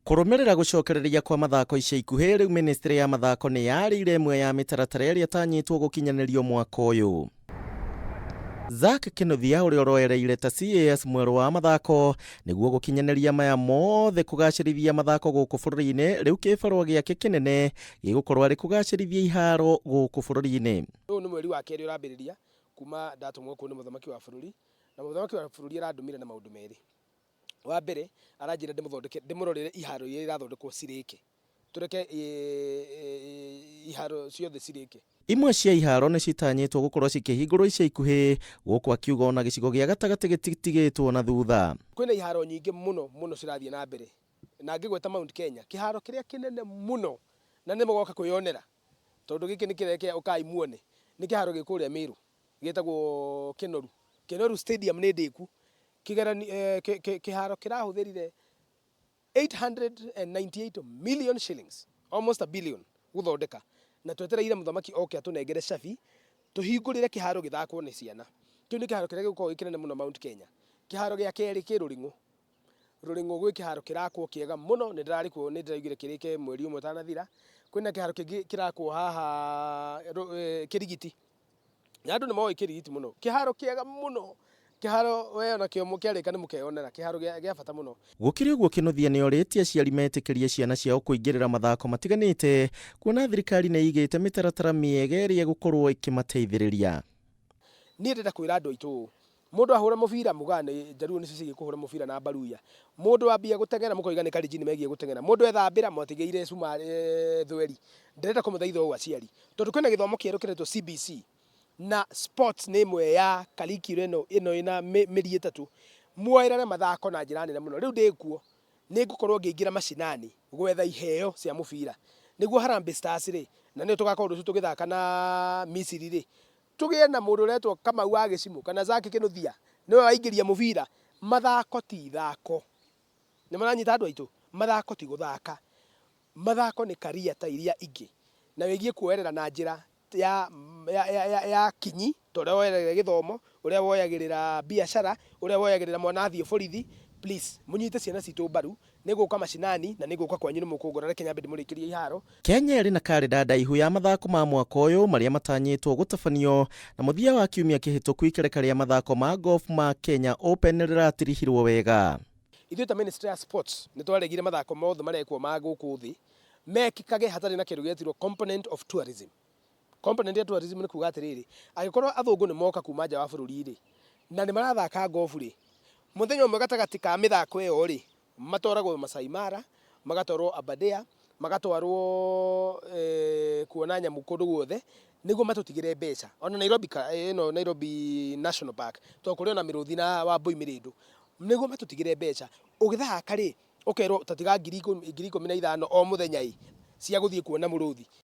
Kũrũmĩrĩra gũcokereria kwa mathako ica ikuhĩ, rĩu ministry ya mathako nĩ yarĩire ĩmwe ya mĩtaratara ĩrĩa ĩtanyĩtwo gũkinyanĩrio mwaka ũyũ. Zack Kinuthia ũrĩa ũroereire ta CAS mwerũ wa mathako nĩguo gũkinyanĩria maya mothe kũgacĩrithia mathako gũkũ bũrũri-inĩ, rĩu kĩbarũa gĩake kĩnene gĩgũkorwo arĩ kũgacĩrithia iharo gũkũ bũrũri-inĩ. Ũyũ nĩ mweri wa kerĩ ũrambĩrĩria kuma ndatũmwo kũu nĩ mũthamaki wa bũrũri, na mũthamaki wa bũrũri arandũmire na maũndũ merĩ. Wa mbere aranjĩra ndĩmũthondeke ndĩmũrorere iharo iria irathondekwo cirĩke, tũreke iharo ciothe cirĩke. Imwe cia iharo nĩ citanyĩtwo gũkorwo cikĩhingũrwo ica ikuhĩ, gũkũ akiuga ona gĩcigo gĩa gatagatĩ gĩtitigĩtwo na thutha. Kwĩna iharo nyingĩ mũno mũno cirathiĩ na mbere, na ngĩgweta Mount Kenya, kĩharo kĩrĩa kĩnene mũno na nĩ mũgoka kwĩyonera, tondũ gĩkĩ nĩ kĩrĩa kĩa ũkai muone, nĩ kĩharo gĩ kũrĩa Meru gĩtagwo Kĩnoru. Kĩnoru Stadium nĩ ndĩku, kĩharo kĩrahũthĩrire 898 million shillings, almost a billion gũthondeka, na twetereire mũthamaki oke atũnengere cabi tũhingũrĩre kĩharo gĩthakwo nĩ ciana. Kĩu nĩ kĩharo kĩrĩa gĩgũkorwo gĩ kĩnene mũno Mount Kenya. Kĩharo gĩa kerĩ kĩ Rũring'ũ. Rũring'ũ gwĩ kĩharo kĩrakwo kĩega mũno, nĩ ndĩrarĩ kuo, nĩ ndĩraiguire kĩrĩke mweri ũmwe ũtanathira. Kwĩna kĩharo kĩngĩ kĩrakwo haha Kĩrigiti. Na andũ nĩ moĩ Kĩrigiti mũno. Kĩharo kĩega mũno. Kĩharo we onakĩo kĩarĩka nĩ mũkeyonera. Kĩharo gĩa bata mũno. Gũkĩrĩ ũguo, Kĩnuthia nĩ orĩtie aciari metĩkĩrie ciana ciao kũingĩrĩra mathako matiganĩte, kuona thirikari nĩ ĩigĩte mĩtaratara mĩega ĩrĩa ĩgũkorwo ĩkĩmateithĩrĩria. Niĩ ndĩrenda kwĩra andũ aitũ ũũ, mũndũ ahũra mũbira mũgaga nĩ Njaruo nĩcio ciĩgiĩ kũhũra mũbira na Mbaruya. Mũndũ ambia gũteng'era mũkoiga nĩ Kalenjin megiĩ gũteng'era. Mũndũ ethambĩra mwatigĩire cumarĩ thweri. Ndĩrenda kũmũthaitha ũũ aciari, tondũ kwĩna gĩthomo kĩerũ kĩretwo CBC na sports nĩ ĩmwe ya curriculum ĩno ĩna mĩri ĩtatũ. Muoerere mathako na njĩra nene mũno. Rĩu ndĩkuo nĩ ngũkorwo ngĩingĩra macinani gwetha iheo cia mũbira. Nĩguo Harambee Stars rĩ, na nĩyo tũgakorwo rũciũ tũgĩthaka na Misiri rĩ, tũgĩe na mũndũ ũretwo Kamau wa Gĩcimũ kana Zack Kĩnuthia nĩwe waingĩria mũbira. Mathako ti ithako. Nĩ mũranyita andũ aitũ? Mathako ti gũthaka. Mathako nĩ career ta iria ingĩ. Na wĩgiĩ kuoerera na njĩra ya, ya, ya, ya, ya kinyi ta ũrĩa woyagĩrĩra gĩthomo, ũrĩa woyagĩrĩra biacara, ũrĩa woyagĩrĩra mwana athiĩ borithi. Please, mũnyite ciana citũ mbaru. Nĩ ngũka macinani na nĩ ngũka kwanyu nĩ mũkũngora, reke nyambe ndĩmũrĩkĩrie iharo. Kenya ĩrĩ na karenda ndaihu ya mathako ma mwaka ũyũ marĩa matanyĩtwo gũtabanio na mũthia wa kiumia kĩhĩtũku ikereka rĩa mathako ma golf ma Kenya Open rĩratirihirwo wega. Ithuĩ ta Ministry ya Sports nĩ twaregire mathako mothe marekwo ma gũkũ thĩ mekĩkage hatarĩ na kĩndũ gĩetirwo component of tourism. Component ya tourism nĩ kuga atĩrĩrĩ, angĩkorwo athũngũ nĩ moka kuma nja wa bũrũri rĩ, na nĩ marathaka golf rĩ, mũthenya ũmwe gatagatĩ ka mĩthako ĩyo rĩ, matwaragwo Masai Mara, magatwarwo Aberdare, magatwarwo kuona nyamũ kũndũ guothe, nĩguo matũtigĩre mbeca. Ona Nairobi, ĩno Nairobi National Park, tondũ kũrĩ ona mĩrũthi na wambũi mĩrĩndũ, nĩguo matũtigĩre mbeca. Ũgĩthaka rĩ, ũkerwo ta tiga 15,000 o mũthenya ĩ, cia gũthiĩ kuona mũrũthi.